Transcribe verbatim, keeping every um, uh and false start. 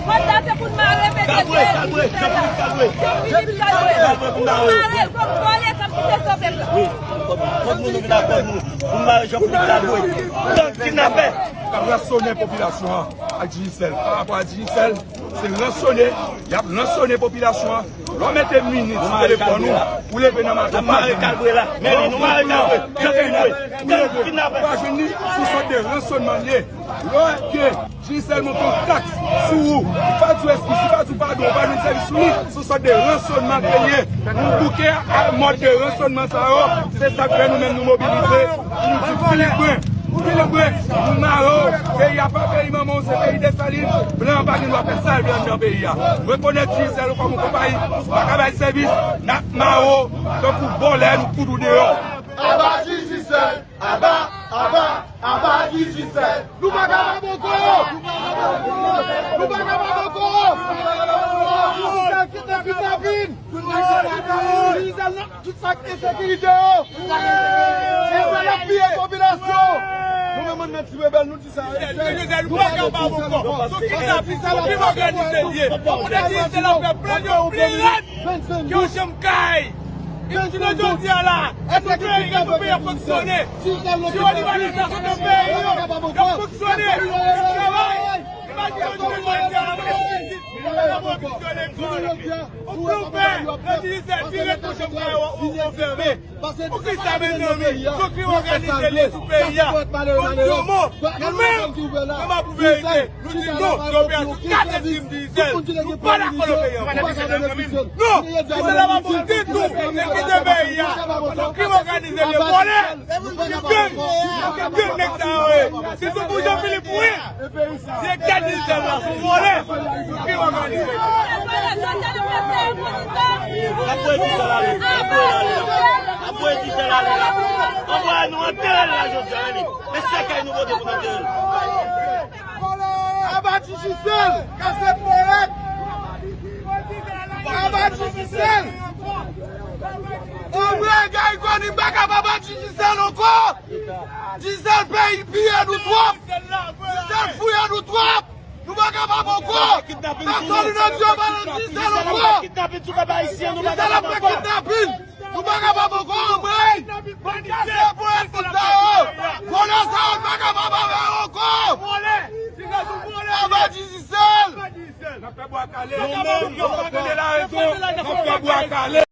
Kòd la se pou n mare, mesye. Kalbre, kalbre, Jean Philippe, kalbre. Jean Philippe, kalbre. Kalbre pou n mare. Pou n mare l, pou n vòlè, kòm si se sa pèp la. Wi, kòd nou, nou vin ak kòd nou. Pou n mare Jean Philippe, kalbre. Gang kidnapè. K ap ransonnen popilasyon an ak Digicel. Pa rapò a Digicel, se ransonnen. Y ap ransonnen popilasyon an. Lè w mete minis sou telefòn ou, ou leve nan maten, ou pa jwenn li. Lè w pran entènèt, ou leve, ou pa jwenn li, se yon sòt de ransonnman li ye. Lè w ke Digicel monte yon taks sou ou, li pa di w eskiz, li pa di w padon, ou pa jwenn sèvis sou li, se yon sòt de ransonnman ke l ye. Nou bouke ak mòd de ransonnman sa yo, se sa k fè nou menm nou mobilize, pou nou di Philippe Brun. Pou Philippe Brun, nou mare w. Peyi a pa peyi manman w, se peyi Desalin. Blan an pa gen dwa fè sa l vle anndan peyi a. Rekonèt Digicel kòm yon konpayi, pa ka bay sèvis, n ap mare w tankou vòlè, nou fout ou deyò. Aba Digicel, aba, aba, aba Digicel. Nou pa ka pa bòkò. Nou pa ka pa bòkò. Digicel kidnapin, kidnapin. Digicel nan Tout sa k ensekirite yo. Ensekirite ap piye popilasyon. Nou menm, nou menm ti rebèl, nou di sa. Ensekirite, nou pa ka pa bòkò. Sou ki sa, sou ki òganize l ye? Pou de Digicel ap fè plan yo pi rèd ke yon chanm kay. Jounen jodi a la, èske nou vle nou peyi ap fonksyone? Si yo li pa nan sa, sou de peyi yo, yo fonksyone, yo travay. Imajine jounen jodi a la, mwen se pitit, mwen pa ka fonksyone kò. Ou ploube, yo di se dirèk pou chanm kay ou, ou, ou fèmen. Poukisa, mezanmi? Sou ki òganize l ye sou peyi a? Kòm Jomo, nou menm, nou menm pou verite, nou di non, se operasyon katastwofik Digicel. Nou pa dakò lòt peyi ankò. Non, Digicel la pa bon ditou. Li kite peyi a. Sou ki òganize l ye? Vòlè. Gang, gang nèg sa yo ye. Se sou pou Jean Philippe, wi. Se gad Digicel la, se vòlè. Ki òganize. N ap voye Digicel ale, n ap voye l ale la. N ap voye Digicel ale la. Anvoye nou antere l la jodi a, wi. Men sèkèy nou pote pou n antere l. Aba Digicel, kase ponyèt. Aba Digicel. Anmwey, Garry Conille, m pa ka pa ba Digicel ankò. Digicel peyi piye nou twòp. Digicel fouye nou twòp. Nou pa ka pa ankò. Pèsòn nan di yo pa nan Digicel ankò. Digicel ap fè kidnapin. Nou pa ka pa ankò, anmwey. Bann kase ponyèt sa yo. Vòlè sa yo, nou pa ka pa ba yo ankò. Aba Digicel. N ap fè bwa kale. Nou menm, nou pa tande larezon, n ap fè bwa kale.